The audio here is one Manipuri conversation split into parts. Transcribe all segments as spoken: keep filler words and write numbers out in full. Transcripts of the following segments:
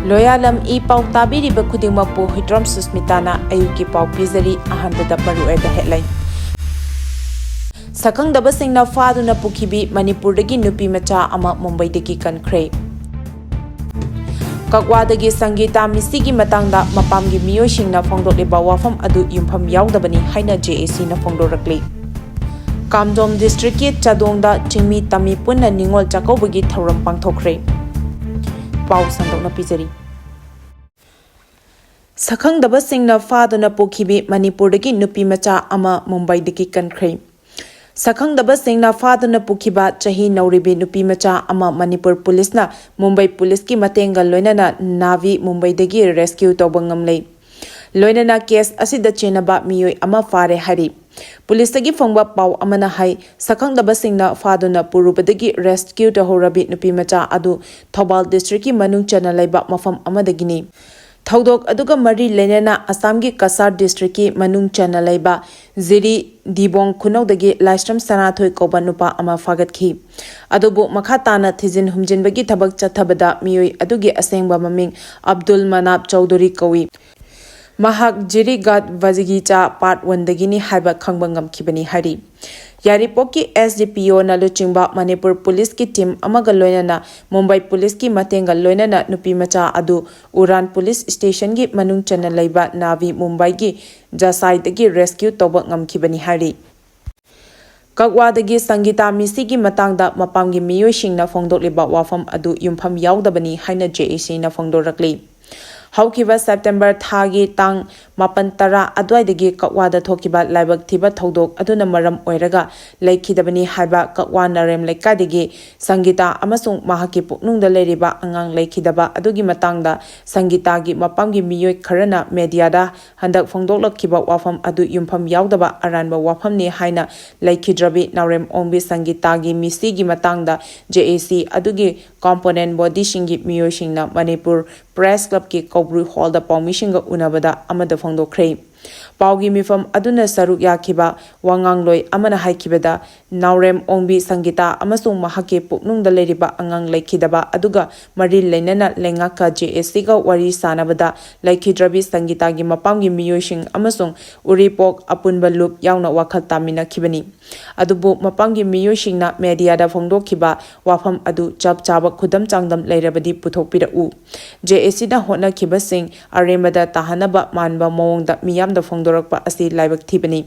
ꯂꯣꯌꯥꯂꯝ ꯏ ꯄꯥꯎ ꯇꯥꯕꯤꯔꯤꯕ ꯈꯨꯗꯤꯡꯃꯛꯄꯨ ꯍꯨꯏꯗ꯭ꯔꯣꯝ ꯁꯨꯁꯃꯤꯇꯥꯅ ꯑꯌꯨꯛꯀꯤ ꯄꯥꯎ ꯄꯤꯖꯔꯤ꯫ ꯑꯍꯥꯟꯕꯗ ꯃꯔꯨꯑꯣꯏꯕ headline꯫ ꯁꯛꯈꯪꯗꯕꯁꯤꯡꯅ ꯐꯥꯗꯨꯅ ꯄꯨꯈꯤꯕꯤ ꯃꯅꯤꯄꯨꯔꯗꯒꯤ ꯅꯨꯄꯤ ꯃꯆꯥ ꯑꯃ ꯃꯨꯝꯕꯩꯗꯒꯤ ꯀꯟꯈ꯭ꯔꯦ꯫ ꯀꯛꯋꯥꯗꯒꯤ ꯁꯪꯒꯤꯇꯥ ꯃꯤꯁꯤꯒꯤ ꯃꯇꯥꯡꯗ ꯃꯄꯥꯝꯒꯤ ꯃꯤꯑꯣꯏꯁꯤꯡꯅ ꯐꯣꯡꯗꯣꯛꯂꯤꯕ ꯋꯥꯐꯝ ꯑꯗꯨ ꯌꯨꯝꯐꯝ ꯌꯥꯎꯗꯕꯅꯤ ꯍꯥꯏꯅ J A Cꯅ ꯐꯣꯡꯗꯣꯔꯛꯂꯤ꯫ ꯀꯥꯝꯖꯣꯝ districtꯀꯤ ꯆꯥꯗꯣꯡꯗ ꯆꯤꯡꯃꯤ ꯇꯝꯃꯤ ꯄꯨꯟꯅ ꯅꯤꯉꯣꯜ ꯆꯥꯛꯀꯧꯕꯒꯤ ꯊꯧꯔꯝ ꯄꯥꯡꯊꯣꯛꯈ꯭ꯔꯦ꯫ ꯄꯥꯎ ꯁꯟꯗꯣꯛꯅ ꯄꯤꯖꯔꯤ꯫ ꯁꯛꯈꯪꯗꯕꯁꯤꯡꯅ ꯐꯥꯗꯨꯅ ꯄꯨꯈꯤꯕꯤ ꯃꯅꯤꯄꯨꯔꯗꯒꯤ ꯅꯨꯄꯤ ꯃꯆꯥ ꯑꯃ ꯃꯨꯝꯕꯩꯗꯒꯤ ꯀꯟꯈ꯭ꯔꯦ꯫ ꯁꯛꯈꯪꯗꯕꯁꯤꯡꯅ ꯐꯥꯗꯨꯅ ꯄꯨꯈꯤꯕ ꯆꯍꯤ ꯅꯧꯔꯤꯕꯤ ꯅꯨꯄꯤ ꯃꯆꯥ ꯑꯃ ꯃꯅꯤꯄꯨꯔ ꯄꯨꯂꯤꯁꯅ ꯃꯨꯝꯕꯩ ꯄꯨꯂꯤꯁꯀꯤ ꯃꯇꯦꯡꯒ ꯂꯣꯏꯅꯅ ꯅꯥꯚꯤ ꯃꯨꯝꯕꯩꯗꯒꯤ rescue ꯇꯧꯕ ꯉꯝꯂꯦ꯫ ꯂꯣꯏꯅꯅ case ꯑꯁꯤꯗ ꯆꯦꯟꯅꯕ ꯃꯤꯑꯣꯏ ꯑꯃ ꯐꯥꯔꯦ ꯍꯥꯏꯔꯤ꯫ ꯄꯨꯂꯤꯁꯇꯒꯤ ꯐꯪꯕ ꯄꯥꯎ ꯑꯃꯅ ꯍꯥꯏ, ꯁꯛꯈꯪꯗꯕꯁꯤꯡꯅ ꯐꯥꯗꯨꯅ ꯄꯨꯔꯨꯕꯗꯒꯤ rescue ꯇꯧꯍꯧꯔꯕꯤ ꯅꯨꯄꯤ ꯃꯆꯥ ꯑꯗꯨ ꯊꯧꯕꯥꯜ districtꯀꯤ ꯃꯅꯨꯡ ꯆꯟꯅ ꯂꯩꯕ ꯃꯐꯝ ꯑꯃꯗꯒꯤꯅꯤ꯫ ꯊꯧꯗꯣꯛ ꯑꯗꯨꯒ ꯃꯔꯤ ꯂꯩꯅꯅ ꯑꯁꯥꯝꯒꯤ ꯀꯁꯥꯔ districtꯀꯤ ꯃꯅꯨꯡ ꯆꯟꯅ ꯂꯩꯕ ꯖꯤꯔꯤ ꯗꯤꯕꯣꯡ ꯈꯨꯅꯧꯗꯒꯤ ꯂꯥꯏꯁ꯭ꯔꯝ ꯁꯅꯥꯊꯣꯏ ꯀꯧꯕ ꯅꯨꯄꯥ ꯑꯃ ꯐꯥꯒꯠꯈꯤ꯫ ꯑꯗꯨꯕꯨ ꯃꯈꯥ ꯇꯥꯅ ꯊꯤꯖꯤꯟ ꯍꯨꯝꯖꯤꯟꯕꯒꯤ ꯊꯕꯛ ꯆꯠꯊꯕꯗ ꯃꯤꯑꯣꯏ ꯑꯗꯨꯒꯤ ꯑꯁꯦꯡꯕ ꯃꯃꯤꯡ ꯑꯕꯗꯨꯜ ꯃꯅꯥꯞ ꯆꯧꯙꯨꯔꯤ ꯀꯧꯏ꯫ ꯃꯍꯥꯛ ꯖꯤꯔꯤꯒꯥꯠ ꯕꯖꯤꯒꯤꯆꯥ part oneꯗꯒꯤꯅꯤ ꯍꯥꯏꯕ ꯈꯪꯕ ꯉꯝꯈꯤꯕꯅꯤ ꯍꯥꯏꯔꯤ꯫ ꯌꯥꯏꯔꯤꯄꯣꯛꯀꯤ SDPOꯅ ꯂꯨꯆꯤꯡꯕ ꯃꯅꯤꯄꯨꯔ ꯄꯨꯂꯤꯁꯀꯤ team ꯑꯃꯒ ꯂꯣꯏꯅꯅ ꯃꯨꯝꯕꯩ ꯄꯨꯂꯤꯁꯀꯤ ꯃꯇꯦꯡꯒ ꯂꯣꯏꯅꯅ ꯅꯨꯄꯤ ꯃꯆꯥ ꯑꯗꯨ ꯎꯔꯥꯟ ꯄꯨꯂꯤꯁ stationꯒꯤ ꯃꯅꯨꯡ ꯆꯟꯅ ꯂꯩꯕ ꯅꯥꯚꯤ ꯃꯨꯝꯕꯩꯒꯤ ꯖꯁꯥꯏꯗꯒꯤ rescue ꯇꯧꯕ ꯉꯝꯈꯤꯕꯅꯤ ꯍꯥꯏꯔꯤ꯫ ꯀꯛꯋꯥꯗꯒꯤ ꯁꯪꯒꯤꯇꯥ ꯃꯤꯁꯤꯒꯤ ꯃꯇꯥꯡꯗ ꯃꯄꯥꯝꯒꯤ ꯃꯤꯑꯣꯏꯁꯤꯡꯅ ꯐꯣꯡꯗꯣꯛꯂꯤꯕ ꯋꯥꯐꯝ ꯑꯗꯨ ꯌꯨꯝꯐꯝ ꯌꯥꯎꯗꯕꯅꯤ ꯍꯥꯏꯅ JACꯅ ꯐꯣꯡꯗꯣꯔꯛꯂꯤ꯫ ꯍꯧꯈꯤꯕ September ꯊꯥꯒꯤ ꯇꯥꯡ ꯃꯥꯄꯟ ꯇꯔꯥ ꯑꯗꯨꯋꯥꯏꯗꯒꯤ ꯀꯛꯋꯥꯗ ꯊꯣꯛꯈꯤꯕ ꯂꯥꯏꯕꯛ ꯊꯤꯕ ꯊꯧꯗꯣꯛ ꯑꯗꯨꯅ ꯃꯔꯝ ꯑꯣꯏꯔꯒ ꯂꯩꯈꯤꯗꯕꯅꯤ ꯍꯥꯏꯕ ꯀꯛꯋꯥ ꯅꯥꯔꯦꯝ ꯂꯩꯀꯥꯏꯗꯒꯤ ꯁꯪꯒꯤꯇꯥ ꯑꯃꯁꯨꯡ ꯃꯍꯥꯛꯀꯤ ꯄꯨꯛꯅꯨꯡꯗ ꯂꯩꯔꯤꯕ ꯑꯉꯥꯡ ꯂꯩꯈꯤꯗꯕ ꯑꯗꯨꯒꯤ ꯃꯇꯥꯡꯗ ꯁꯪꯒꯤꯇꯥꯒꯤ ꯃꯄꯥꯝꯒꯤ ꯃꯤꯑꯣꯏ ꯈꯔꯅ mediaꯗ ꯍꯟꯗꯛ ꯐꯣꯡꯗꯣꯛꯂꯛꯈꯤꯕ ꯋꯥꯐꯝ ꯑꯗꯨ ꯌꯨꯝꯐꯝ ꯌꯥꯎꯗꯕ ꯑꯔꯥꯟꯕ ꯋꯥꯐꯝꯅꯤ ꯍꯥꯏꯅ ꯂꯩꯈꯤꯗ꯭ꯔꯕꯤ ꯅꯥꯎꯔꯦꯝ ꯑꯣꯡꯕꯤ ꯁꯪꯒꯤꯇꯥꯒꯤ ꯃꯤꯁꯤꯒꯤ ꯃꯇꯥꯡꯗ JAC ꯑꯗꯨꯒꯤ component bodyꯁꯤꯡꯒꯤ ꯃꯤꯑꯣꯏꯁꯤꯡꯅ ꯃꯅꯤꯄꯨꯔ Press Clubꯀꯤ ꯀꯧꯕ꯭ꯔꯨ hallꯗ ꯄꯥꯎꯃꯤꯁꯤꯡꯒ ꯎꯅꯕꯗ ꯑꯃꯗ ꯐꯣꯡꯗꯣꯛꯈ꯭ꯔꯦ꯫ ꯄꯥꯎꯒꯤ ꯃꯤꯐꯝ ꯑꯗꯨꯅ ꯁꯔꯨꯛ ꯌꯥꯈꯤꯕ ꯋꯥꯉꯥꯡꯂꯣꯏ ꯑꯃꯅ ꯍꯥꯏꯈꯤꯕꯗ, ꯅꯥꯎꯔꯦꯝ ꯑꯣꯡꯕꯤ ꯁꯪꯒꯤꯇꯥ ꯑꯃꯁꯨꯡ ꯃꯍꯥꯛꯀꯤ ꯄꯨꯛꯅꯨꯡꯗ ꯂꯩꯔꯤꯕ ꯑꯉꯥꯡ ꯂꯩꯈꯤꯗꯕ ꯑꯗꯨꯒ ꯃꯔꯤ ꯂꯩꯅꯅ ꯂꯩꯉꯥꯛꯀ ꯖꯦ ꯑꯦ ꯁꯤꯒ ꯋꯥꯔꯤ ꯁꯥꯅꯕꯗ ꯂꯩꯈꯤꯗ꯭ꯔꯕꯤ ꯁꯪꯒꯤꯇꯥꯒꯤ ꯃꯄꯥꯝꯒꯤ ꯃꯤꯑꯣꯏꯁꯤꯡ ꯑꯃꯁꯨꯡ ꯎꯔꯤꯄꯣꯛ ꯑꯄꯨꯟꯕ ꯂꯨꯞ ꯌꯥꯎꯅ ꯋꯥꯈꯜ ꯇꯥꯃꯤꯟꯅꯈꯤꯕꯅꯤ꯫ ꯑꯗꯨꯕꯨ ꯃꯄꯥꯝꯒꯤ ꯃꯤꯑꯣꯏꯁꯤꯡꯅ ꯃꯦꯗꯤꯌꯥꯗ ꯐꯣꯡꯗꯣꯛꯈꯤꯕ ꯋꯥꯐꯝ ꯑꯗꯨ ꯆꯞ ꯆꯥꯕ ꯈꯨꯗꯝ ꯆꯥꯡꯗꯝ ꯂꯩꯔꯕꯗꯤ ꯄꯨꯊꯣꯛꯄꯤꯔꯛꯎ꯫ ꯖꯦ ꯑꯦ ꯁꯤꯅ ꯍꯣꯠꯅꯈꯤꯕꯁꯤꯡ ꯑꯔꯦꯝꯕꯗ ꯇꯥꯍꯟꯅꯕ ꯃꯥꯟꯕ ꯃꯑꯣꯡꯗ ꯃꯤꯌꯥꯝꯗ ꯐꯣꯡꯗꯣꯔꯛꯄ ꯑꯁꯤ ꯂꯥꯏꯕꯛ ꯊꯤꯕꯅꯤ꯫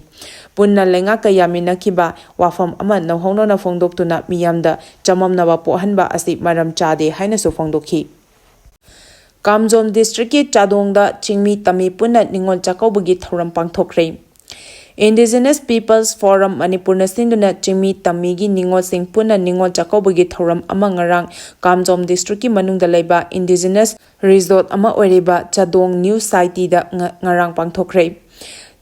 ꯄꯨꯟꯅ ꯂꯩꯉꯥꯛꯀ ꯌꯥꯃꯤꯟꯅꯈꯤꯕ ꯋꯥꯐꯝ ꯑꯃ ꯅꯧꯍꯧꯅꯅ ꯐꯣꯡꯗꯣꯛꯇꯨꯅ ꯃꯤꯌꯥꯝꯗ ꯆꯃꯝꯅꯕ ꯄꯣꯛꯍꯟꯕ ꯑꯁꯤ ꯃꯔꯝ ꯆꯥꯗꯦ ꯍꯥꯏꯅꯁꯨ ꯐꯣꯡꯗꯣꯛꯈꯤ꯫ ꯀꯥꯝꯖꯣꯝ ꯗꯤꯁꯇ꯭ꯔꯤꯛꯀꯤ ꯆꯥꯗꯣꯡꯗ ꯆꯤꯡꯃꯤ ꯇꯝꯃꯤ ꯄꯨꯟꯅ ꯅꯤꯉꯣꯜ ꯆꯥꯛꯀꯧꯕꯒꯤ ꯊꯧꯔꯝ ꯄꯥꯡꯊꯣꯛꯈ꯭ꯔꯦ꯫ Indigenous Peoples Forum ꯃꯅꯤꯄꯨꯔꯅ ꯁꯤꯟꯗꯨꯅ ꯆꯤꯡꯃꯤ ꯇꯝꯃꯤꯒꯤ ꯅꯤꯉꯣꯜꯁꯤꯡ ꯄꯨꯟꯅ ꯅꯤꯉꯣꯜ ꯆꯥꯛꯀꯧꯕꯒꯤ ꯊꯧꯔꯝ ꯑꯃ ꯉꯔꯥꯡ ꯀꯥꯝꯖꯣꯝ ꯗꯤꯁꯇ꯭ꯔꯤꯛꯀꯤ ꯃꯅꯨꯡꯗ ꯂꯩꯕ ꯏꯟꯗꯤꯖꯤꯅꯁ ꯔꯤꯖꯣꯔꯠ ꯑꯃ ꯑꯣꯏꯔꯤꯕ ꯆꯥꯗꯣꯡ ꯅ꯭ꯌꯨ ꯁꯥꯏꯇꯤꯗ ꯉ-, ꯉꯔꯥꯡ ꯄꯥꯡꯊꯣꯛꯈ꯭ꯔꯦ꯫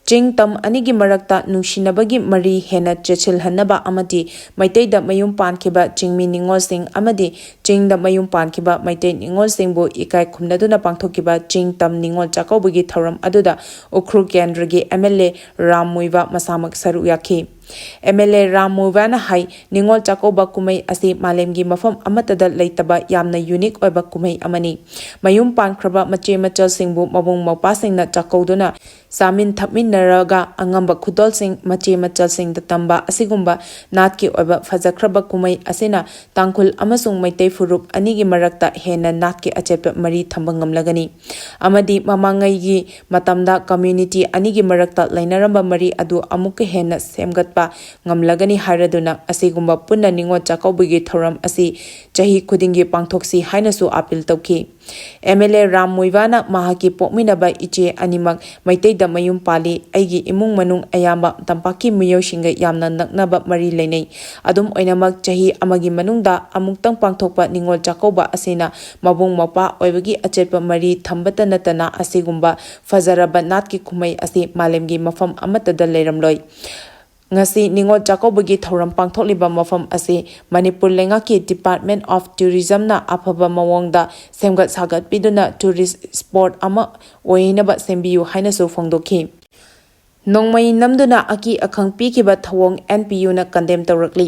ꯆꯤꯡ ꯇꯝ ꯑꯅꯤꯒꯤ ꯃꯔꯛꯇ ꯅꯨꯡꯁꯤꯅꯕꯒꯤ ꯃꯔꯤ ꯍꯦꯟꯅ ꯆꯦꯠꯁꯤꯜꯍꯟꯅꯕ ꯑꯃꯗꯤ ꯃꯩꯇꯩꯗ ꯃꯌꯨꯝ ꯄꯥꯟꯈꯤꯕ ꯆꯤꯡꯃꯤ ꯅꯤꯉꯣꯜꯁꯤꯡ ꯑꯃꯗꯤ ꯆꯤꯡꯗ ꯃꯌꯨꯝ ꯄꯥꯟꯈꯤꯕ ꯃꯩꯇꯩ ꯅꯤꯉꯣꯜꯁꯤꯡꯕꯨ ꯏꯀꯥꯏ ꯈꯨꯝꯅꯗꯨꯅ ꯄꯥꯡꯊꯣꯛꯈꯤꯕ ꯆꯤꯡ ꯇꯝ ꯅꯤꯉꯣꯜ ꯆꯥꯛꯀꯧꯕꯒꯤ ꯊꯧꯔꯝ ꯑꯗꯨꯗ ꯎꯈ꯭ꯔꯨꯜ ꯀꯦꯟꯗ꯭ꯔꯒꯤ ꯑꯦꯝ ꯑꯦꯜ ꯑꯦ ꯔꯥꯝ ꯃꯨꯏꯕꯥ ꯃꯁꯥꯃꯛ ꯁꯔꯨꯛ ꯌꯥꯈꯤ꯫ ꯑꯦꯝ ꯑꯦꯜ ꯑꯦ ꯔꯥꯝ ꯃꯨꯏꯕꯥꯅ ꯍꯥꯏ, ꯅꯤꯉꯣꯜ ꯆꯥꯛꯀꯧꯕ ꯀꯨꯝꯍꯩ ꯑꯁꯤ ꯃꯥꯂꯦꯝꯒꯤ ꯃꯐꯝ ꯑꯃꯠꯇꯗ ꯂꯩꯇꯕ ꯌꯥꯝꯅ ꯌꯨꯅꯤꯛ ꯑꯣꯏꯕ ꯀꯨꯝꯍꯩ ꯑꯃꯅꯤ꯫ ꯃꯌꯨꯝ ꯄꯥꯟꯈ꯭ꯔꯕ ꯃꯆꯦ ꯃꯆꯜꯁꯤꯡꯕꯨ ꯃꯕꯨꯡ ꯃꯧꯄ꯭ꯋꯥꯁꯤꯡꯅ ꯆꯥꯛꯀꯧꯗꯨꯅ ꯆꯥꯃꯤꯟ ꯊꯛꯃꯤꯟꯅꯔꯒ ꯑꯉꯝꯕ ꯈꯨꯗꯣꯜꯁꯤꯡ ꯃꯆꯦ ꯃꯆꯜꯁꯤꯡꯗ ꯇꯝꯕ ꯑꯁꯤꯒꯨꯝꯕ ꯅꯥꯠꯀꯤ ꯑꯣꯏꯕ ꯐꯖꯈ꯭ꯔꯕ ꯀꯨꯝꯍꯩ ꯑꯁꯤꯅ ꯇꯥꯡꯈꯨꯜ ꯑꯃꯁꯨꯡ ꯃꯩꯇꯩ ꯐꯨꯔꯨꯞ ꯑꯅꯤꯒꯤ ꯃꯔꯛꯇ ꯍꯦꯟꯅ ꯅꯥꯠꯀꯤ ꯑꯆꯦꯠꯄ ꯃꯔꯤ ꯊꯝꯕ ꯉꯝꯂꯒꯅꯤ ꯑꯃꯗꯤ ꯃꯃꯥꯡꯉꯩꯒꯤ ꯃꯇꯝꯗ ꯀꯝꯃ꯭ꯌꯨꯅꯤꯇꯤ ꯑꯅꯤꯒꯤ ꯃꯔꯛꯇ ꯂꯩꯅꯔꯝꯕ ꯃꯔꯤ ꯑꯗꯨ ꯑꯃꯨꯛꯀ ꯍꯦꯟꯅ ꯁꯦꯝꯒꯠꯄ ꯉꯝꯂꯒꯅꯤ ꯍꯥꯏꯔꯗꯨꯅ ꯑꯁꯤꯒꯨꯝꯕ ꯄꯨꯟꯅ ꯅꯤꯉꯣꯜ ꯆꯥꯛꯀꯧꯕꯒꯤ ꯊꯧꯔꯝ ꯑꯁꯤ ꯆꯍꯤ ꯈꯨꯗꯤꯡꯒꯤ ꯄꯥꯡꯊꯣꯛꯁꯤ ꯍꯥꯏꯅꯁꯨ ꯑꯥꯄꯤꯜ ꯇꯧꯈꯤ꯫ ꯑꯦꯝ ꯑꯦꯜ ꯑꯦ ꯔꯥꯝ ꯃꯨꯏꯕꯥꯅ ꯃꯍꯥꯛꯀꯤ ꯄꯣꯛꯃꯤꯟꯅꯕ ꯏꯆꯦ ꯑꯅꯤꯃꯛ ꯃꯩꯇꯩꯗ ꯃꯌꯨꯝ ꯄꯥꯜꯂꯤ꯫ ꯑꯩꯒꯤ ꯏꯃꯨꯡ ꯃꯅꯨꯡ ꯑꯌꯥꯝꯕ ꯇꯝꯄꯥꯛꯀꯤ ꯃꯤꯑꯣꯏꯁꯤꯡꯒ ꯌꯥꯝꯅ ꯅꯛꯅꯕ ꯃꯔꯤ ꯂꯩꯅꯩ꯫ ꯑꯗꯨꯝ ꯑꯣꯏꯅꯃꯛ, ꯆꯍꯤ ꯑꯃꯒꯤ ꯃꯅꯨꯡꯗ ꯑꯃꯨꯛꯇꯪ ꯄꯥꯡꯊꯣꯛꯄ ꯅꯤꯉꯣꯜ ꯆꯥꯛꯀꯧꯕ ꯑꯁꯤꯅ ꯃꯕꯨꯡ ꯃꯧꯄ꯭ꯋꯥ ꯑꯣꯏꯕꯒꯤ ꯑꯆꯦꯠꯄ ꯃꯔꯤ ꯊꯝꯕꯇ ꯅꯠꯇꯅ ꯑꯁꯤꯒꯨꯝꯕ ꯐꯖꯔꯕ ꯅꯥꯠꯀꯤ ꯀꯨꯝꯍꯩ ꯑꯁꯤ ꯃꯥꯂꯦꯝꯒꯤ ꯃꯐꯝ ꯑꯃꯠꯇꯗ ꯂꯩꯔꯝꯂꯣꯏ꯫ ꯉꯁꯤ ꯅꯤꯉꯣꯜ ꯆꯥꯛꯀꯧꯕꯒꯤ ꯊꯧꯔꯝ ꯄꯥꯡꯊꯣꯛꯂꯤꯕ ꯃꯐꯝ ꯑꯁꯤ ꯃꯅꯤꯄꯨꯔ ꯂꯩꯉꯥꯛꯀꯤ Department of Tourismꯅ ꯑꯐꯕ ꯃꯑꯣꯡꯗ ꯁꯦꯝꯒꯠ ꯁꯥꯒꯠꯄꯤꯗꯨꯅ tourist spot ꯑꯃ ꯑꯣꯏꯅꯕ ꯁꯦꯝꯕꯤꯌꯨ ꯍꯥꯏꯅꯁꯨ ꯐꯣꯡꯗꯣꯛꯈꯤ꯫ ꯅꯣꯡꯃꯩ ꯅꯝꯗꯨꯅ ꯑꯀꯤ ꯑꯈꯪ ꯄꯤꯈꯤꯕ ꯊꯧꯑꯣꯡ ꯑꯦꯟ ꯄꯤ ꯌꯨꯅ ꯀꯟꯗꯦꯝ ꯇꯧꯔꯛꯂꯤ꯫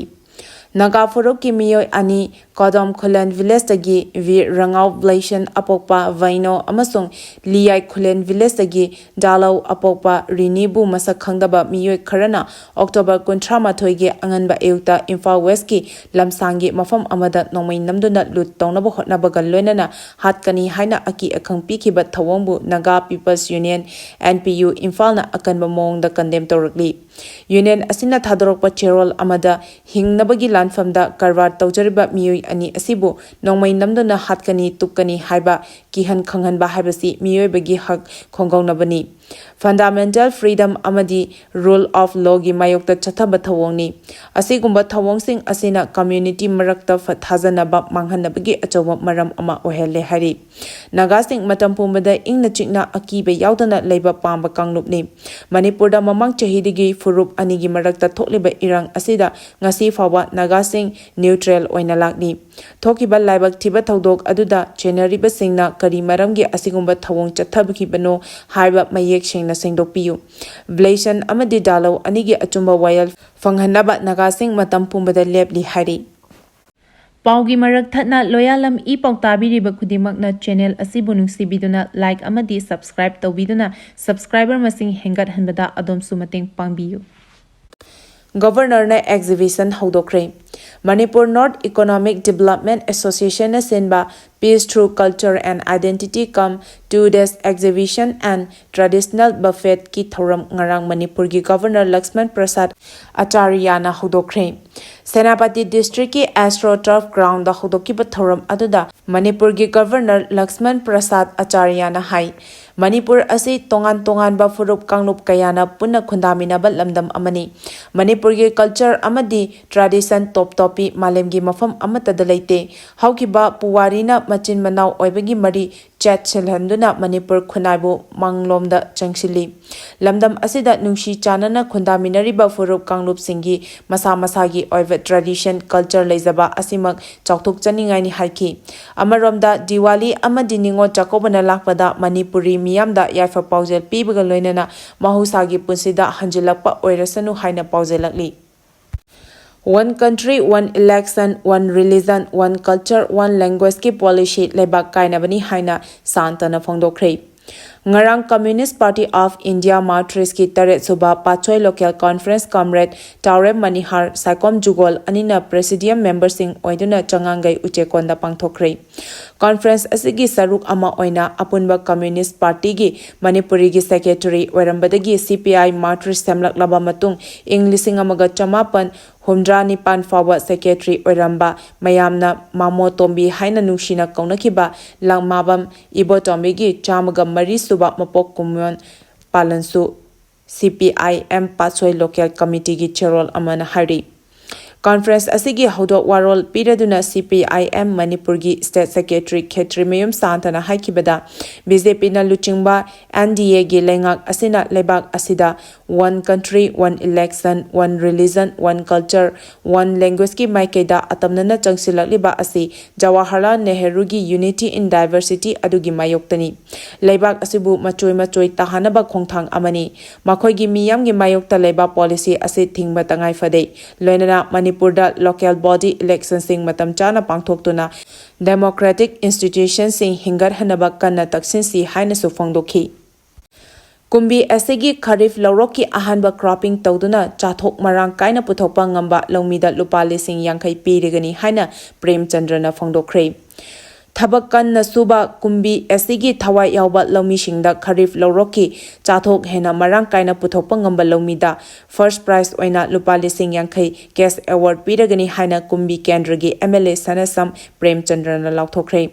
ꯅꯥꯒꯥ ꯐꯨꯔꯨꯞꯀꯤ ꯃꯤꯑꯣꯏ ꯑꯅꯤ ꯀꯣꯗꯣꯝ ꯈꯨꯂꯦꯟ ꯚꯤꯂꯦꯖꯇꯒꯤ ꯚꯤꯔ ꯔꯉꯥꯎ ꯕ꯭ꯂꯦꯁꯟ ꯑꯄꯣꯛꯄ ꯚꯩꯅꯣ ꯑꯃꯁꯨꯡ ꯂꯤꯌꯥꯏ ꯈꯨꯂꯦꯟ ꯚꯤꯂꯦꯖꯇꯒꯤ ꯗꯥꯂꯧ ꯑꯄꯣꯛꯄ ꯔꯤꯅꯤꯕꯨ ꯃꯁꯛ ꯈꯪꯗꯕ ꯃꯤꯑꯣꯏ ꯈꯔꯅ ꯑꯣꯛꯇꯣꯕꯔ ꯀꯨꯟꯊ꯭ꯔꯥ ꯃꯥꯊꯣꯏꯒꯤ ꯑꯉꯟꯕ ꯑꯌꯨꯛꯇ ꯏꯝꯐꯥꯜ ꯋꯦꯁꯀꯤ ꯂꯝꯁꯥꯡꯒꯤ ꯃꯐꯝ ꯑꯃꯗ ꯅꯣꯡꯃꯩ ꯅꯝꯗꯨꯅ ꯂꯨꯠ ꯇꯧꯅꯕ ꯍꯣꯠꯅꯕꯒ ꯂꯣꯏꯅꯅ ꯍꯥꯠꯀꯅꯤ ꯍꯥꯏꯅ ꯑꯀꯤ ꯑꯈꯪ ꯄꯤꯈꯤꯕ ꯊꯧꯑꯣꯡꯕꯨ Naga people's union, N P U, ꯏꯝꯐꯥꯜꯅ ꯑꯀꯟꯕ ꯃꯑꯣꯡꯗ ꯀꯟꯗꯦꯝ ꯇꯧꯔꯛꯂꯤ꯫ ꯌꯨꯅꯤꯌꯟ ꯑꯁꯤꯅ ꯊꯥꯗꯣꯔꯛꯄ ꯆꯦꯔꯣꯜ ꯑꯃꯗ ꯍꯤꯡꯅꯕꯒꯤ ꯂꯥꯟꯐꯝꯗ ꯀꯔꯕꯥꯔ ꯇꯧꯖꯔꯤꯕ ꯃꯤꯑꯣꯏ ꯑꯅꯤ ꯑꯁꯤꯕꯨ ꯅꯣꯡꯃꯩ ꯅꯝꯗꯨꯅ ꯍꯥꯠꯀꯅꯤ, ꯇꯨꯞꯀꯅꯤ ꯍꯥꯏꯕ ꯀꯤꯍꯟ ꯈꯪꯍꯟꯕ ꯍꯥꯏꯕꯁꯤ ꯃꯤꯑꯣꯏꯕꯒꯤ ꯍꯛ ꯈꯣꯡꯒꯧꯅꯕꯅꯤ꯫ ꯐꯟꯗꯥꯃꯦꯟꯇꯦꯜ ꯐ꯭ꯔꯤꯗꯝ ꯑꯃꯗꯤ ꯔꯨꯜ ꯑꯣꯐ ꯂꯣꯒꯤ ꯃꯥꯌꯣꯛꯇ ꯆꯠꯊꯕ ꯊꯧꯑꯣꯡꯅꯤ꯫ ꯑꯁꯤꯒꯨꯝꯕ ꯊꯧꯑꯣꯡꯁꯤꯡ ꯑꯁꯤꯅ ꯀꯝꯃ꯭ꯌꯨꯅꯤꯇꯤ ꯃꯔꯛꯇ ꯐ-, ꯊꯥꯖꯅꯕ ꯃꯥꯡꯍꯟꯅꯕꯒꯤ ꯑꯆꯧꯕ ꯃꯔꯝ ꯑꯃ ꯑꯣꯏꯍꯜꯂꯦ ꯍꯥꯏꯔꯤ꯫ ꯅꯥꯒꯥꯁꯤꯡ ꯃꯇꯝ ꯄꯨꯝꯕꯗ ꯏꯪꯅ ꯆꯤꯛꯅ ꯑꯀꯤꯕ ꯌꯥꯎꯗꯅ ꯂꯩꯕ ꯄꯥꯝꯕ ꯀꯥꯡꯂꯨꯞꯅꯤ꯫ ꯃꯅꯤꯄꯨꯔꯗ ꯃꯃꯥꯡ ꯆꯍꯤꯗꯒꯤ ꯐꯨꯔꯨꯞ ꯑꯅꯤꯒꯤ ꯃꯔꯛꯇ ꯊꯣꯛꯂꯤꯕ ꯏꯔꯥꯡ ꯑꯁꯤꯗ ꯉꯁꯤ ꯐꯥꯎꯕ ꯅꯥꯒꯥꯁꯤꯡ ꯅ꯭ꯌꯨꯇ꯭ꯔꯦꯜ ꯑꯣꯏꯅ ꯂꯥꯛꯂꯤ꯫ ꯊꯣꯛꯈꯤꯕ ꯂꯥꯏꯕꯛ ꯊꯤꯕ ꯊꯧꯗꯣꯛ ꯑꯗꯨꯗ ꯆꯦꯟꯅꯔꯤꯕꯁꯤꯡꯅ ꯀꯔꯤ ꯃꯔꯝꯒꯤ ꯑꯁꯤꯒꯨꯝꯕ ꯊꯧꯑꯣꯡ ꯆꯠꯊꯕꯤꯈꯤꯕꯅꯣ ꯍꯥꯏꯕ ꯃꯌꯦꯛ ꯁꯦꯡꯅ ꯁꯦꯡꯗꯣꯛꯄꯤꯌꯨ꯫ ꯕ꯭ꯂꯦꯁꯟ ꯑꯃꯗꯤ ꯗꯥꯂꯧ ꯑꯅꯤꯒꯤ ꯑꯆꯨꯝꯕ ꯋꯥꯌꯦꯜ ꯐꯪꯍꯟꯅꯕ ꯅꯥꯒꯥꯁꯤꯡ ꯃꯇꯝ ꯄꯨꯝꯕꯗ ꯂꯦꯞꯂꯤ ꯍꯥꯏꯔꯤ꯫ ꯄꯥꯎꯒꯤ ꯃꯔꯛ ꯊꯠꯅ ꯂꯣꯌꯥꯂꯝ ꯏ ꯄꯥꯎ ꯇꯥꯕꯤꯔꯤꯕ ꯈꯨꯗꯤꯡꯃꯛꯅ ꯆꯦꯅꯦꯜ ꯑꯁꯤꯕꯨ ꯅꯨꯡꯁꯤꯕꯤꯗꯨꯅ ꯂꯥꯏꯛ ꯑꯃꯗꯤ ꯁꯕꯁꯀ꯭ꯔꯥꯏꯕ ꯇꯧꯕꯤꯗꯨꯅ ꯁꯕꯁꯀ꯭ꯔꯥꯏꯕꯔ ꯃꯁꯤꯡ ꯍꯦꯟꯒꯠꯍꯟꯕꯗ ꯑꯗꯣꯝꯁꯨ ꯃꯇꯦꯡ ꯄꯥꯡꯕꯤꯌꯨ꯫ ꯒꯕꯔꯅꯔꯅ ꯑꯦꯛꯖꯤꯕꯤꯁꯟ ꯍꯧꯗꯣꯛꯈ꯭ꯔꯦ꯫ ꯃꯅꯤꯄꯨꯔ ꯅꯣꯔꯠ ꯏꯀꯣꯅꯣꯃꯤꯛ ꯗꯤꯕꯦꯂꯞꯃꯦꯟꯠ ꯑꯦꯁꯣꯁꯤꯌꯦꯁꯟꯅ ꯁꯤꯟꯕ Peace Through Culture and Identity cum Two Days Exhibition and Traditional Buffetꯀꯤ ꯊꯧꯔꯝ ꯉꯔꯥꯡ ꯃꯅꯤꯄꯨꯔꯒꯤ ꯒꯕꯔꯅꯔ ꯂꯛꯁꯃꯟ ꯄ꯭ꯔꯁꯥꯗ ꯑꯆꯥꯔꯌꯥꯅ ꯍꯧꯗꯣꯛꯈ꯭ꯔꯦ꯫ ꯁꯦꯅꯥꯄꯇꯤ ꯗꯤꯁꯇ꯭ꯔꯤꯛꯀꯤ ꯑꯦꯁꯇ꯭ꯔꯣ ꯇꯔꯐ ꯒ꯭ꯔꯥꯎꯟꯗ ꯍꯧꯗꯣꯛꯈꯤꯕ ꯊꯧꯔꯝ ꯑꯗꯨꯗ ꯃꯅꯤꯄꯨꯔꯒꯤ ꯒꯕꯔꯅꯔ ꯂꯛꯁꯃꯟ ꯄ꯭ꯔꯁꯥꯗ ꯑꯆꯥꯔꯌꯥꯅ ꯍꯥꯏ, ꯃꯅꯤꯄꯨꯔ ꯑꯁꯤ ꯇꯣꯉꯥꯟ ꯇꯣꯉꯥꯟꯕ ꯐꯨꯔꯨꯞ ꯀꯥꯡꯂꯨꯞ ꯀꯌꯥꯅ ꯄꯨꯟꯅ ꯈꯨꯟꯗꯥꯃꯤꯟꯅꯕ ꯂꯝꯗꯝ ꯑꯃꯅꯤ꯫ ꯃꯅꯤꯄꯨꯔꯒꯤ ꯀꯜꯆꯔ ꯑꯃꯗꯤ ꯇ꯭ꯔꯦꯗꯤꯁꯟ ꯇꯣꯞ ꯇꯣꯞꯄꯤ ꯃꯥꯂꯦꯝꯒꯤ ꯃꯐꯝ ꯑꯃꯠꯇꯗ ꯂꯩꯇꯦ꯫ ꯍꯧꯈꯤꯕ ꯄꯨꯋꯥꯔꯤꯅ ꯃꯆꯤꯟ ꯃꯅꯥꯎ ꯑꯣꯏꯕꯒꯤ ꯃꯔꯤ ꯆꯦꯠꯁꯤꯜꯍꯟꯗꯨꯅ ꯃꯅꯤꯄꯨꯔ ꯈꯨꯟꯅꯥꯏꯕꯨ ꯃꯥꯡꯂꯣꯝꯗ ꯆꯪꯁꯤꯜꯂꯤ꯫ ꯂꯝꯗꯝ ꯑꯁꯤꯗ ꯅꯨꯡꯁꯤ ꯆꯥꯟꯅꯅ ꯈꯨꯟꯗꯥꯃꯤꯟꯅꯔꯤꯕ ꯐꯨꯔꯨꯞ ꯀꯥꯡꯂꯨꯞꯁꯤꯡꯒꯤ ꯃꯁꯥ ꯃꯁꯥꯒꯤ ꯑꯣꯏꯕ tradition, culture ꯂꯩꯖꯕ ꯑꯁꯤꯃꯛ ꯆꯥꯎꯊꯣꯛꯆꯅꯤꯡꯉꯥꯏꯅꯤ ꯍꯥꯏꯈꯤ꯫ ꯑꯃꯔꯣꯝꯗ, ꯗꯤꯋꯥꯂꯤ ꯑꯃꯗꯤ ꯅꯤꯉꯣꯜ ꯆꯥꯛꯀꯧꯕꯅ ꯂꯥꯛꯄꯗ ꯃꯅꯤꯄꯨꯔꯤ ꯃꯤꯌꯥꯝꯗ ꯌꯥꯏꯐ ꯄꯥꯎꯖꯦꯜ ꯄꯤꯕꯒ ꯂꯣꯏꯅꯅ ꯃꯍꯧꯁꯥꯒꯤ ꯄꯨꯟꯁꯤꯗ ꯍꯟꯖꯤꯜꯂꯛꯄ ꯑꯣꯏꯔꯁꯅꯨ ꯍꯥꯏꯅ ꯄꯥꯎꯖꯦꯜꯂꯛꯂꯤ꯫ One country, one election, one religion, one culture, one languageꯀꯤ policy ꯂꯩꯕꯥꯛ ꯀꯥꯏꯅꯕꯅꯤ ꯍꯥꯏꯅ ꯁꯥꯟꯇꯅ ꯐꯣꯡꯗꯣꯛꯈ꯭ꯔꯦ꯫ ꯉꯔꯥꯡ Communist Party of India Martyrsꯀꯤ ꯇꯔꯦꯠ ꯁꯨꯕ ꯄꯥꯠꯁꯣꯏ Local Conference Comrade ꯇꯥꯎꯔꯦꯝ ꯃꯅꯤꯍꯥꯔ, ꯁꯥꯏꯀꯣꯝ ꯖꯨꯒꯣꯜ ꯑꯅꯤꯅ Presidium memberꯁꯤꯡ ꯑꯣꯏꯗꯨꯅ ꯆꯉꯥꯡꯒꯩ ꯎꯆꯦꯛꯀꯣꯟꯗ ꯄꯥꯡꯊꯣꯛꯈ꯭ꯔꯦ꯫ Conference ꯑꯁꯤꯒꯤ ꯁꯔꯨꯛ ꯑꯃ ꯑꯣꯏꯅ ꯑꯄꯨꯟꯕ Communist Partyꯒꯤ ꯃꯅꯤꯄꯨꯔꯤꯒꯤ secretary ꯑꯣꯏꯔꯝꯕꯗꯒꯤ CPI Martyrs ꯁꯦꯝꯂꯛꯂꯕ ꯃꯇꯨꯡ, ꯏꯪ ꯂꯤꯁꯤꯡ ꯑꯃꯒ ꯆꯃꯥꯄꯟ ꯍꯨꯝꯗ꯭ꯔꯥ ꯅꯤꯄꯥꯟ ꯐꯥꯎꯕ secretary ꯑꯣꯏꯔꯝꯕ, ꯃꯌꯥꯝꯅ ꯃꯥꯃꯣ ꯇꯣꯝꯕꯤ ꯍꯥꯏꯅ ꯅꯨꯡꯁꯤꯅ ꯀꯧꯅꯈꯤꯕ ꯂꯥꯡꯃꯥꯕꯝ ꯏꯕꯣꯇꯣꯝꯕꯤꯒꯤ ꯆꯥꯝꯃꯒ ꯃꯔꯤ ꯁꯨꯕ ꯃꯄꯣꯛ ꯀꯨꯝꯑꯣꯟ ꯄꯥꯂꯟꯁꯨ CPIM ꯄꯥꯠꯁꯣꯏ Local Committeeꯒꯤ ꯆꯦꯔꯣꯜ ꯑꯃꯅ ꯍꯥꯏꯔꯤ꯫ Conference ꯑꯁꯤꯒꯤ ꯍꯧꯗꯣꯛ ꯋꯥꯔꯣꯜ ꯄꯤꯔꯗꯨꯅ CPIM ꯃꯅꯤꯄꯨꯔꯒꯤ state secretary ꯈꯦꯇ꯭ꯔꯤꯃꯌꯨꯝ ꯁꯥꯟꯇꯅ ꯍꯥꯏꯈꯤꯕꯗ, BJPꯅ ꯂꯨꯆꯤꯡꯕ NDAꯒꯤ ꯂꯩꯉꯥꯛ ꯑꯁꯤꯅ ꯂꯩꯕꯥꯛ ꯑꯁꯤꯗ One country, one election, one religion, one culture, one languageꯀꯤ ꯃꯥꯏꯀꯩꯗ ꯑꯇꯝꯅꯅ ꯆꯪꯁꯤꯜꯂꯛꯂꯤꯕ ꯑꯁꯤ ꯖꯋꯥꯍꯔꯂꯥꯜ ꯅꯦꯍꯔꯨꯒꯤ Unity in Diversity ꯑꯗꯨꯒꯤ ꯃꯥꯌꯣꯛꯇꯅꯤ꯫ ꯂꯩꯕꯥꯛ ꯑꯁꯤꯕꯨ ꯃꯆꯣꯏ ꯃꯆꯣꯏ ꯇꯥꯍꯟꯅꯕ ꯈꯣꯡꯊꯥꯡ ꯑꯃꯅꯤ꯫ ꯃꯈꯣꯏꯒꯤ ꯃꯤꯌꯥꯝꯒꯤ ꯃꯥꯌꯣꯛꯇ ꯂꯩꯕ policy ꯑꯁꯤ ꯊꯤꯡꯕ ꯇꯉꯥꯏ ꯐꯗꯦ꯫ ꯂꯣꯏꯅꯅ ꯃꯅꯤꯄꯨꯔꯗ local body electionꯁꯤꯡ ꯃꯇꯝ ꯆꯥꯅ ꯄꯥꯡꯊꯣꯛꯇꯨꯅ democratic institutionꯁꯤꯡ ꯍꯤꯡꯒꯠꯍꯟꯅꯕ ꯀꯟꯅ ꯇꯛꯁꯤꯟꯁꯤ ꯍꯥꯏꯅꯁꯨ ꯐꯣꯡꯗꯣꯛꯈꯤ꯫ ꯀꯨꯝꯕꯤ ꯑꯁꯤꯒꯤ ꯈꯔꯤꯐ ꯂꯧꯔꯣꯛꯀꯤ ꯑꯍꯥꯟꯕ cropping ꯇꯧꯗꯨꯅ ꯆꯥꯊꯣꯛ ꯃꯔꯥꯡ ꯀꯥꯏꯅ ꯄꯨꯊꯣꯛꯄ ꯉꯝꯕ ꯂꯧꯃꯤꯗ ꯂꯨꯄꯥ ꯂꯤꯁꯤꯡ ꯌꯥꯡꯈꯩ ꯄꯤꯔꯒꯅꯤ ꯍꯥꯏꯅ ꯄ꯭ꯔꯦꯝꯆꯟꯗ꯭ꯔꯅ ꯐꯣꯡꯗꯣꯛꯈ꯭ꯔꯦ꯫ ꯊꯕꯛ ꯀꯟꯅ ꯁꯨꯕ ꯀꯨꯝꯕꯤ ꯑꯁꯤꯒꯤ ꯊꯋꯥꯏ ꯌꯥꯎꯕ ꯂꯧꯃꯤꯁꯤꯡꯗ ꯈꯔꯤꯐ ꯂꯧꯔꯣꯛꯀꯤ ꯆꯥꯊꯣꯛ ꯍꯦꯟꯅ ꯃꯔꯥꯡ ꯀꯥꯏꯅ ꯄꯨꯊꯣꯛꯄ ꯉꯝꯕ ꯂꯧꯃꯤꯗ first prize ꯑꯣꯏꯅ ꯂꯨꯄꯥ ꯂꯤꯁꯤꯡ ꯌꯥꯡꯈꯩ cash award ꯄꯤꯔꯒꯅꯤ ꯍꯥꯏꯅ ꯀꯨꯝꯕꯤ ꯀꯦꯟꯗ꯭ꯔꯒꯤ MLA ꯁꯅꯥꯁꯝ ꯄ꯭ꯔꯦꯝꯆꯟꯗ꯭ꯔꯅ ꯂꯥꯎꯊꯣꯛꯈ꯭ꯔꯦ꯫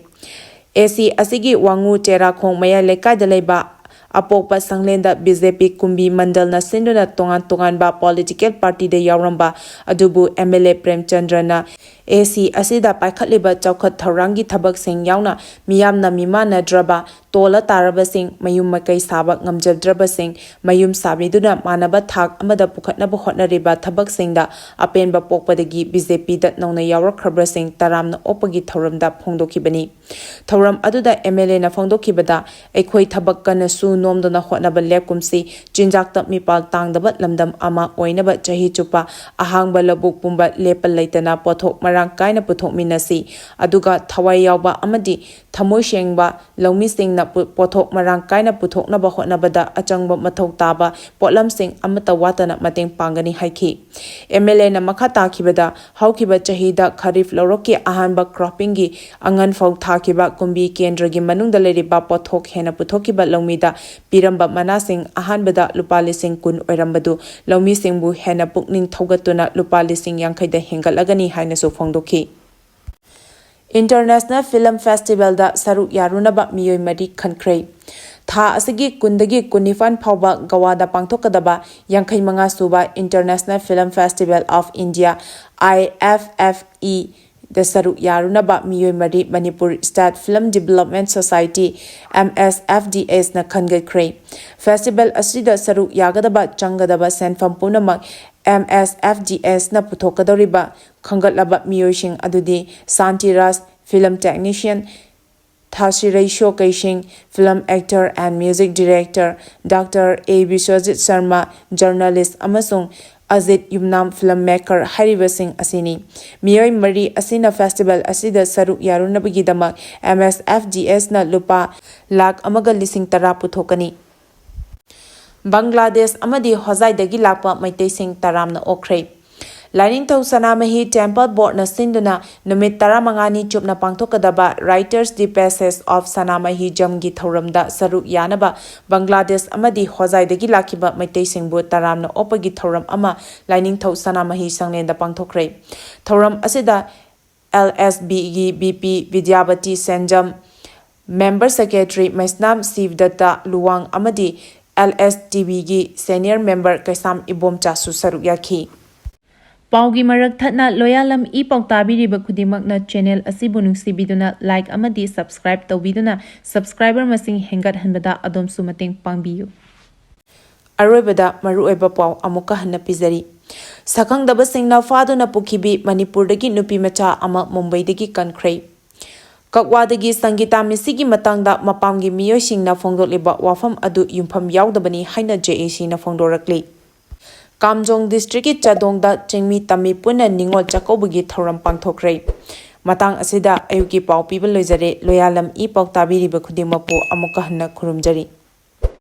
AC ꯑꯁꯤꯒꯤ ꯋꯥꯉꯨ ꯆꯦꯔꯥꯈꯣꯡ ꯃꯌꯥꯏ ꯂꯩꯀꯥꯏꯗ ꯂꯩꯕ ꯑꯄꯣꯛꯄ ꯁꯪꯂꯦꯟꯗ ꯕꯤ ꯖꯦ ꯄꯤ ꯀꯨꯝꯕꯤ ꯃꯟꯗꯜꯅ ꯁꯤꯟꯗꯨꯅ ꯇꯣꯉꯥꯟ ꯇꯣꯉꯥꯟꯕ ꯄꯣꯂꯤꯇꯤꯀꯦꯜ ꯄꯥꯔꯇꯤꯗ ꯌꯥꯎꯔꯝꯕ ꯑꯗꯨꯕꯨ ꯑꯦꯝ ꯑꯦꯜ ꯑꯦ ꯄ꯭ꯔꯦꯝꯆꯟꯗ꯭ꯔꯅ ꯑꯦ ꯁꯤ ꯑꯁꯤꯗ ꯄꯥꯏꯈꯠꯂꯤꯕ ꯆꯥꯎꯈꯠ ꯊꯧꯔꯥꯡꯒꯤ ꯊꯕꯛꯁꯤꯡ ꯌꯥꯎꯅ ꯃꯤꯌꯥꯝꯅ ꯃꯤꯃꯥꯟꯅꯗ꯭ꯔꯕ, ꯇꯣꯜꯂ ꯇꯥꯔꯕꯁꯤꯡ, ꯃꯌꯨꯝ ꯃꯀꯩ ꯁꯥꯕ ꯉꯝꯖꯗ꯭ꯔꯕꯁꯤꯡ ꯃꯌꯨꯝ ꯁꯥꯕꯤꯗꯨꯅ ꯃꯥꯟꯅꯕ ꯊꯥꯛ ꯑꯃꯗ ꯄꯨꯈꯠꯅꯕ ꯍꯣꯠꯅꯔꯤꯕ ꯊꯕꯛꯁꯤꯡꯗ ꯑꯄꯦꯟꯕ ꯄꯣꯛꯄꯗꯒꯤ ꯕꯤ ꯖꯦ ꯄꯤꯗ ꯅꯧꯅ ꯌꯥꯎꯔꯛꯈ꯭ꯔꯕꯁꯤꯡ ꯇꯔꯥꯝꯅ ꯑꯣꯛꯄꯒꯤ ꯊꯧꯔꯝꯗ ꯐꯣꯡꯗꯣꯛꯈꯤꯕꯅꯤ꯫ ꯊꯧꯔꯝ ꯑꯗꯨꯗ ꯑꯦꯝ ꯑꯦꯜ ꯑꯦꯅ ꯐꯣꯡꯗꯣꯛꯈꯤꯕꯗ, ꯑꯩꯈꯣꯏ ꯊꯕꯛ ꯀꯟꯅ ꯁꯨ ꯅꯣꯝꯗꯨꯅ ꯍꯣꯠꯅꯕ ꯂꯦꯞꯀꯨꯝꯁꯤ, ꯆꯤꯟꯖꯥꯛꯇ ꯃꯤꯄꯥꯜ ꯇꯥꯡꯗꯕ ꯂꯝꯗꯝ ꯑꯃ ꯑꯣꯏꯅꯕ ꯆꯍꯤ ꯆꯨꯞꯄ ꯑꯍꯥꯡꯕ ꯂꯧꯕꯨꯛ ꯄꯨꯝꯕ ꯂꯦꯞꯄ ꯂꯩꯇꯅ ꯄꯣꯠꯊꯣꯛ ꯃꯔꯥꯡ ꯀꯥꯏꯅ ꯄꯨꯊꯣꯛꯃꯤꯟꯅꯁꯤ, ꯑꯗꯨꯒ ꯊꯋꯥꯏ ꯌꯥꯎꯕ ꯑꯃꯗꯤ ꯊꯃꯣꯏ ꯁꯦꯡꯕ ꯂꯧꯃꯤꯁꯤꯡꯅ ꯄꯨ-, ꯄꯣꯠꯊꯣꯛ ꯃꯔꯥꯡ ꯀꯥꯏꯅ ꯄꯨꯊꯣꯛꯅꯕ ꯍꯣꯠꯅꯕꯗ ꯑꯆꯪꯕ ꯃꯊꯧ ꯇꯥꯕ ꯄꯣꯠꯂꯝꯁꯤꯡ ꯑꯃꯠꯇ ꯋꯥꯠꯇꯅ ꯃꯇꯦꯡ ꯄꯥꯡꯒꯅꯤ ꯍꯥꯏꯈꯤ꯫ ꯑꯦꯝ ꯑꯦꯜ ꯑꯦꯅ ꯃꯈꯥ ꯇꯥꯈꯤꯕꯗ, ꯍꯧꯈꯤꯕ ꯆꯍꯤꯗ ꯈꯔꯤꯐ ꯂꯧꯔꯣꯛꯀꯤ ꯑꯍꯥꯟꯕ ꯀ꯭ꯔꯣꯞꯄꯤꯡꯒꯤ ꯑꯉꯟꯐꯧ ꯊꯥꯈꯤꯕ ꯀꯨꯝꯕꯤ ꯀꯦꯟꯗ꯭ꯔꯒꯤ ꯃꯅꯨꯡꯗ ꯂꯩꯔꯤꯕ ꯄꯣꯠꯊꯣꯛ ꯍꯦꯟꯅ ꯄꯨꯊꯣꯛꯈꯤꯕ ꯂꯧꯃꯤꯗ ꯄꯤꯔꯝꯕ ꯃꯅꯥꯁꯤꯡ ꯑꯍꯥꯟꯕꯗ ꯂꯨꯄꯥ ꯂꯤꯁꯤꯡ ꯀꯨꯟ ꯑꯣꯏꯔꯝꯕꯗꯨ ꯂꯧꯃꯤꯁꯤꯡꯕꯨ ꯍꯦꯟꯅ ꯄꯨꯛꯅꯤꯡ ꯊꯧꯒꯠꯇꯨꯅ ꯂꯨꯄꯥ ꯂꯤꯁꯤꯡ ꯌꯥꯡꯈꯩꯗ ꯍꯦꯟꯒꯠꯂꯒꯅꯤ ꯍꯥꯏꯅꯁꯨ ꯐꯣꯡꯗꯣꯛꯈꯤ꯫ International Film Festivalꯗ ꯁꯔꯨꯛ ꯌꯥꯔꯨꯅꯕ ꯃꯤꯑꯣꯏ ꯃꯔꯤ ꯈꯟꯈ꯭ꯔꯦ꯫ ꯊꯥ ꯑꯁꯤꯒꯤ ꯀꯨꯟꯗꯒꯤ ꯀꯨꯟꯅꯤꯄꯥꯟ ꯐꯥꯎꯕ ꯒꯋꯥꯗ ꯄꯥꯡꯊꯣꯛꯀꯗꯕ ꯌꯥꯡꯈꯩ ꯃꯉꯥ ꯁꯨꯕ International Film Festival of India, I F F I, ꯗ ꯁꯔꯨꯛ ꯌꯥꯔꯨꯅꯕ ꯃꯤꯑꯣꯏ ꯃꯔꯤ Manipur State Film Development Society, M S F D S ꯅ ꯈꯟꯒꯠꯈ꯭ꯔꯦ꯫ ꯐꯦꯁꯇꯤꯚꯦꯜ ꯑꯁꯤꯗ ꯁꯔꯨꯛ ꯌꯥꯒꯗꯕ ꯆꯪꯒꯗꯕ ꯁꯦꯟꯐꯝ ꯄꯨꯝꯅꯃꯛ M S F D S ꯅ ꯄꯨꯊꯣꯛꯀꯗꯧꯔꯤꯕ ꯈꯟꯒꯠꯂꯕ ꯃꯤꯑꯣꯏꯁꯤꯡ ꯑꯗꯨꯗꯤ ꯁꯥꯟꯇꯤꯔꯥꯖ, film technician, ꯊꯥꯁꯤꯔꯩꯁꯣ ꯀꯩꯁꯤꯡ, film actor and music director, Doctor A Biswajit Sharma, journalist, ꯑꯃꯁꯨꯡ ꯑꯖꯤꯠ ꯌꯨꯝꯅꯥꯝ, film maker, ꯍꯥꯏꯔꯤꯕꯁꯤꯡ ꯑꯁꯤꯅꯤ꯫ ꯃꯤꯑꯣꯏ ꯃꯔꯤ ꯑꯁꯤꯅ ꯐꯦꯁꯇꯤꯚꯦꯜ ꯑꯁꯤꯗ ꯁꯔꯨꯛ ꯌꯥꯔꯨꯅꯕꯒꯤꯗꯃꯛ M S F D S ꯅ ꯂꯨꯄꯥ ꯂꯥꯈ ꯑꯃꯒ ꯂꯤꯁꯤꯡ ꯇꯔꯥ ꯄꯨꯊꯣꯛꯀꯅꯤ꯫ ꯕꯪꯒ꯭ꯂꯥꯗꯦꯁ ꯑꯃꯗꯤ ꯍꯣꯖꯥꯏꯗꯒꯤ ꯂꯥꯛꯄ ꯃꯩꯇꯩꯁꯤꯡ ꯇꯔꯥꯝꯅ ꯑꯣꯛꯈ꯭ꯔꯦ꯫ ꯂꯥꯏꯅꯤꯡꯊꯧ ꯁꯅꯥꯃꯍꯤ Temple Boardꯅ ꯁꯤꯟꯗꯨꯅ ꯅꯨꯃꯤꯠ ꯇꯔꯥꯃꯉꯥꯅꯤ ꯆꯨꯞꯅ ꯄꯥꯡꯊꯣꯛꯀꯗꯕ Writers the Passage of ꯁꯅꯥꯃꯍꯤ ꯖꯝꯒꯤ ꯊꯧꯔꯝꯗ ꯁꯔꯨꯛ ꯌꯥꯅꯕ ꯕꯪꯒ꯭ꯂꯥꯗꯦꯁ ꯑꯃꯗꯤ ꯍꯣꯖꯥꯏꯗꯒꯤ ꯂꯥꯛꯈꯤꯕ ꯃꯩꯇꯩꯁꯤꯡꯕꯨ ꯇꯔꯥꯝꯅ ꯑꯣꯛꯄꯒꯤ ꯊꯧꯔꯝ ꯑꯃ ꯂꯥꯏꯅꯤꯡꯊꯧ ꯁꯅꯥꯃꯍꯤ ꯁꯪꯂꯦꯟꯗ ꯄꯥꯡꯊꯣꯛꯈ꯭ꯔꯦ꯫ ꯊꯧꯔꯝ ꯑꯁꯤꯗ L S Bꯒꯤ V P ꯕꯤꯗ꯭ꯌꯥꯕꯇꯤ ꯁꯦꯟꯖꯝ, Member Secretary ꯃꯩꯁꯅꯥꯝ ꯁꯤꯕꯗꯠꯇ ꯂꯨꯋꯥꯡ ꯑꯃꯗꯤ L S T Bꯒꯤ Senior Member ꯀꯩꯁꯥꯝ ꯏꯕꯣꯝꯆꯥꯁꯨ ꯁꯔꯨꯛ ꯌꯥꯈꯤ꯫ ꯄꯥꯎꯒꯤ ꯃꯔꯛ ꯊꯠꯅ ꯂꯣꯌꯥꯂꯝ ꯏ ꯄꯥꯎ ꯇꯥꯕꯤꯔꯤꯕ ꯈꯨꯗꯤꯡꯃꯛꯅ channel ꯑꯁꯤꯕꯨ ꯅꯨꯡꯁꯤꯕꯤꯗꯨꯅ like ꯑꯃꯗꯤ subscribe ꯇꯧꯕꯤꯗꯨꯅ subscriber ꯃꯁꯤꯡ ꯍꯦꯟꯒꯠꯍꯟꯕꯗ ꯑꯗꯣꯝꯁꯨ ꯃꯇꯦꯡ ꯄꯥꯡꯕꯤꯌꯨ꯫ ꯑꯔꯣꯏꯕꯗ ꯃꯔꯨꯑꯣꯏꯕ ꯄꯥꯎ ꯑꯃꯨꯛꯀ ꯍꯟꯅ ꯄꯤꯖꯔꯤ꯫ ꯁꯛꯈꯪꯗꯕꯁꯤꯡꯅ ꯐꯥꯗꯨꯅ ꯄꯨꯈꯤꯕꯤ ꯃꯅꯤꯄꯨꯔꯗꯒꯤ ꯅꯨꯄꯤ ꯃꯆꯥ ꯑꯃ ꯃꯨꯝꯕꯩꯗꯒꯤ ꯀꯟꯈ꯭ꯔꯦ꯫ ꯀꯛꯋꯥꯗꯒꯤ ꯁꯪꯒꯤꯇꯥ ꯃꯤꯁꯤꯒꯤ ꯃꯇꯥꯡꯗ ꯃꯄꯥꯝꯒꯤ ꯃꯤꯑꯣꯏꯁꯤꯡꯅ ꯐꯣꯡꯗꯣꯛꯂꯤꯕ ꯋꯥꯐꯝ ꯑꯗꯨ ꯌꯨꯝꯐꯝ ꯌꯥꯎꯗꯕꯅꯤ ꯍꯥꯏꯅ J A Cꯅ ꯐꯣꯡꯗꯣꯔꯛꯂꯤ꯫ ꯀꯥꯝꯖꯣꯡ districtꯀꯤ ꯆꯥꯗꯣꯡꯗ ꯆꯤꯡꯃꯤ ꯇꯝꯃꯤ ꯄꯨꯟꯅ ꯅꯤꯉꯣꯜ ꯆꯥꯛꯀꯧꯕꯒꯤ ꯊꯧꯔꯝ ꯄꯥꯡꯊꯣꯛꯈ꯭ꯔꯦ꯫ ꯃꯇꯥꯡ ꯑꯁꯤꯗ ꯑꯌꯨꯛꯀꯤ ꯄꯥꯎ ꯄꯤꯕ ꯂꯣꯏꯖꯔꯦ꯫ ꯂꯣꯌꯥꯂꯝ ꯏ ꯄꯥꯎ ꯇꯥꯕꯤꯔꯤꯕ ꯈꯨꯗꯤꯡꯃꯛꯄꯨ ꯑꯃꯨꯛꯀ ꯍꯟꯅ ꯈꯨꯔꯨꯝꯖꯔꯤ꯫